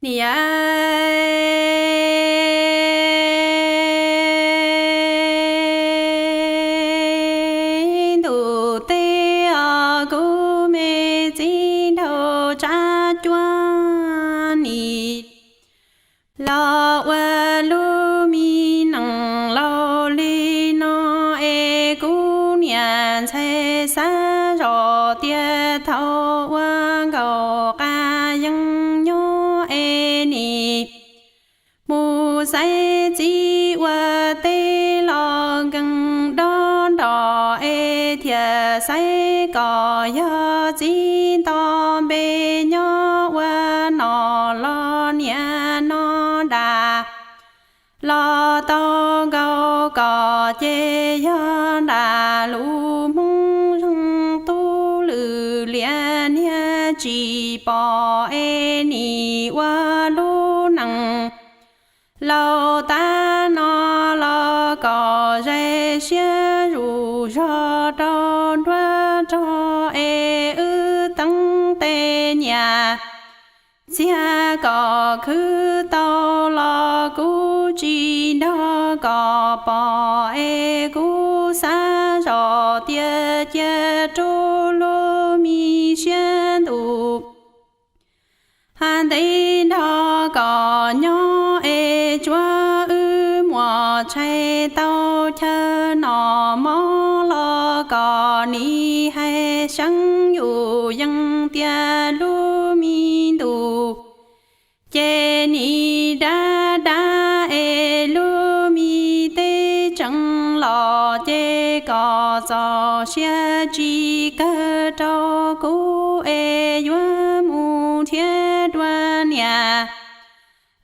Niam, ntuj teb os, kuv me txiv nraug Tsab Cuab nim los ua lub me neej laus li no es kuv niam ntxhais xav zoj tias thaum ua nkauj qas yees nyob es nim mus xaiv txiv ua teb los nkees dob nrog es thiaj xaiv kom yog txiv nto npe nyob ua nom los niam no dag los tau nkaus kom ces yog nram lub Hmoob Zoo tub lwm liam niag tsis pom es nim ua lub neej laus tag no los kom zais siab zuj zog rau nruab nrog es wb teev tej nyiaj txiag kom khwv tau los kuv tsis nrog kom pom es kuv xav zoj tias cia rub lub me siab ntuj hab ntev nrog kom nyob es tsuav wb muaj tshais tau chaw noj mov los kom nim hais seev yus yees tias lub me ntuj ces nim dab dab es lub me teb tseem los ces kom txaus siab tsis kawg rau kuv es yuav mus nrhiav dua niam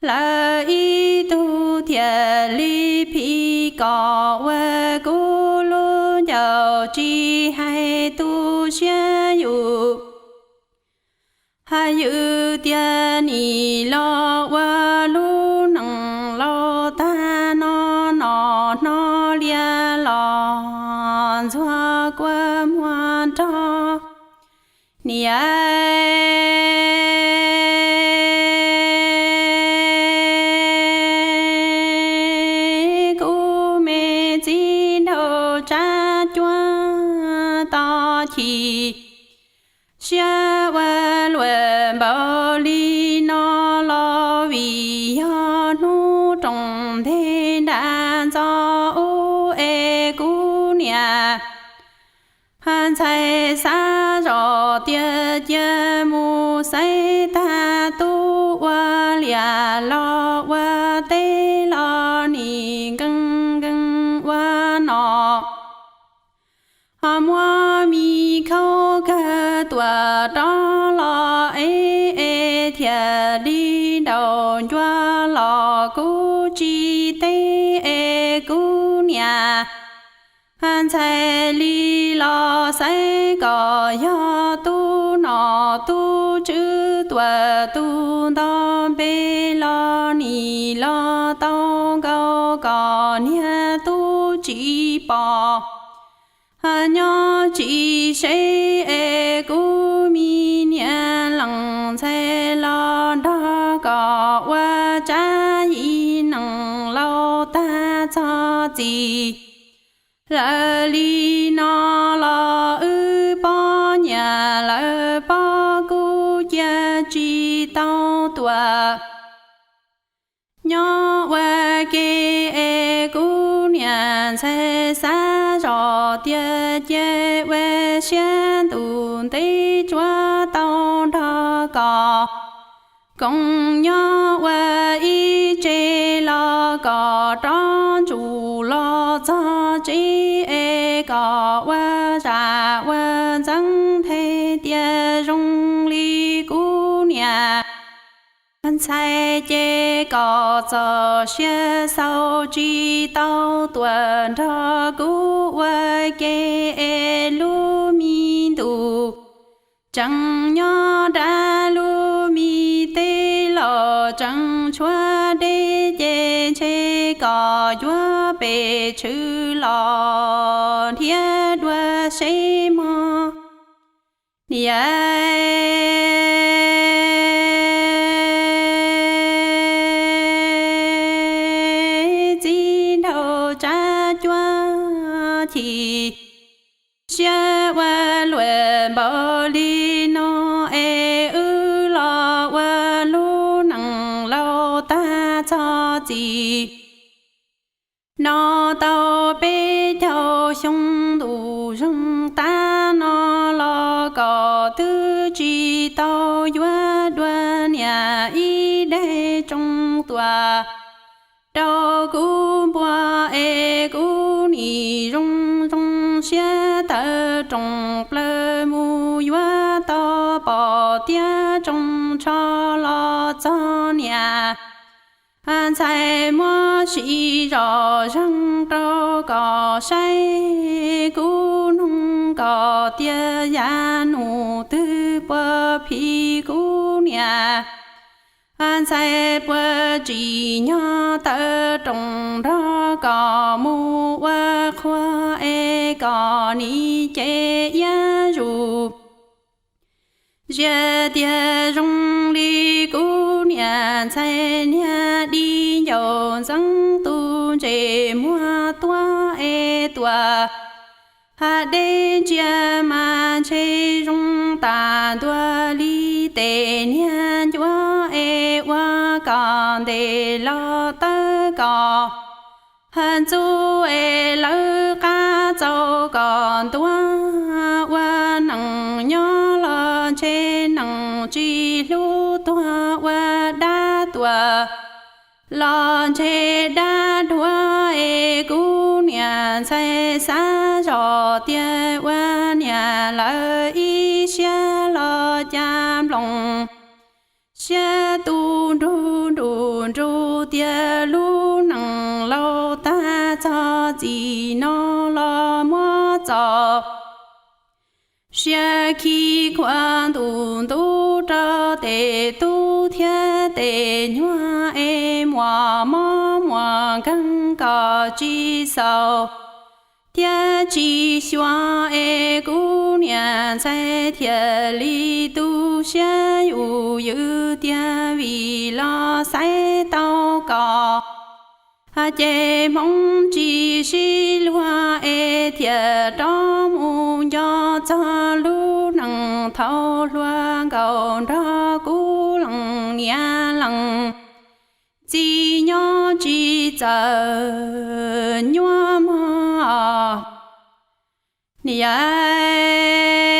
lawv ib tug thiaj li phim kom ua kuv lub ncauj tsis hais tu siab yus. Hab yws tias nim los ua lub neej laus tag no nom no lias los ntxuag kua muag nrog niam, kuv me txiv nraug Tsab Cuab tau chim siab ua luaj npaum li no los vim yog hnub roos nteg nram ntxo ub es kuv niam ntxhais xav zoj tias cia mus xaiv tag tub ua liam los ua teb los nim nkees nkees ua nom. Ho muab mi khaub kawg tuam rov los es, es thiaj li nraum ncua los kuv tsis teb es kuv niam ntxhais li los xaiv kom yog tub nom tub tswv tuam tus nto npe los nim los tau nkaus kom niag tub tsis pom nyob tsis seb es kuv mi niam leej ntxhais los nrog kom ua tsab yim neej laus tag txog txij. Lawm li no los wb poj niam lawv pog kuv cia tsis tau tuam nyob ua ke es kuv niam ntxhais xav zoj tias cia ua siab ntuj ntev tsuav tau nrog kom koom nyob ua ib tse los kom rov ntsum los txog tsev es kom ua zam ua ntxeev nthe tias zoo li kuv niam ntxhais ces kom txaus siab xaus tsis tau tuam nrog kuv ua ke es lub me ntuj tseem nyob nrab lub me teb los tseem tshuav deb ces ntshe kom yuav pem tshwm los nrhiav dua seb mog niam. chim siab ua luam npaum li no es wb los ua lub neej laus tag txog txim no tau peb caug xyoo ntuj zeeg tab no los kom twb tsis tau yuav dua niam ib daig tsoo tuaj rau kuv npua es kuv nim zoo zoo siab tawv rooj plaws mus yuav tau pom tiab tsoo tsho los txog niam ntxhais muab siv zog zeeg rau kom saib kuv noog kom tias yav nus twg puas phim kuv niam ntxhais puas tsim nyog tawv rooj nrog kom mus ua qhua es kom nim cev iab zus. Ziag tiag zoo li kuv niam ntxhais niag di ncauj ntxeev tus ntses muag tuab es tuaj ha deb ntsia mas ntshe zoo tas ntua li tes niag ncuav es ua kom ntes los tawb kom ha ntxub es lawv qab txaus kom ntuav ua neej nyob los ntshe neej tsis hlub tuag ua dab tuaj los ntshe dab dhuav es kuv niam ntxhais xav zog tias ua niam lawv ib siab los cas nploos siab tu nrug nruj nrug tias lub neej laus tag txog txim no los muab txo siab khi khuav ntuj ntub rau tes tub thiab tes nyuag es muaj mob muaj nkeeg kom tsis xaus thiab tsis xyuas es kuv niam ntxhais thiaj li tu siab yus ywm tiag vim los xaiv tau kom ces hmoov tsis sib luag es thiaj rov mus nco txog lub neej thaum hluas nkaus nrog kuv leej niam leej txiv nyob tsis txawm nyuaj mog niam.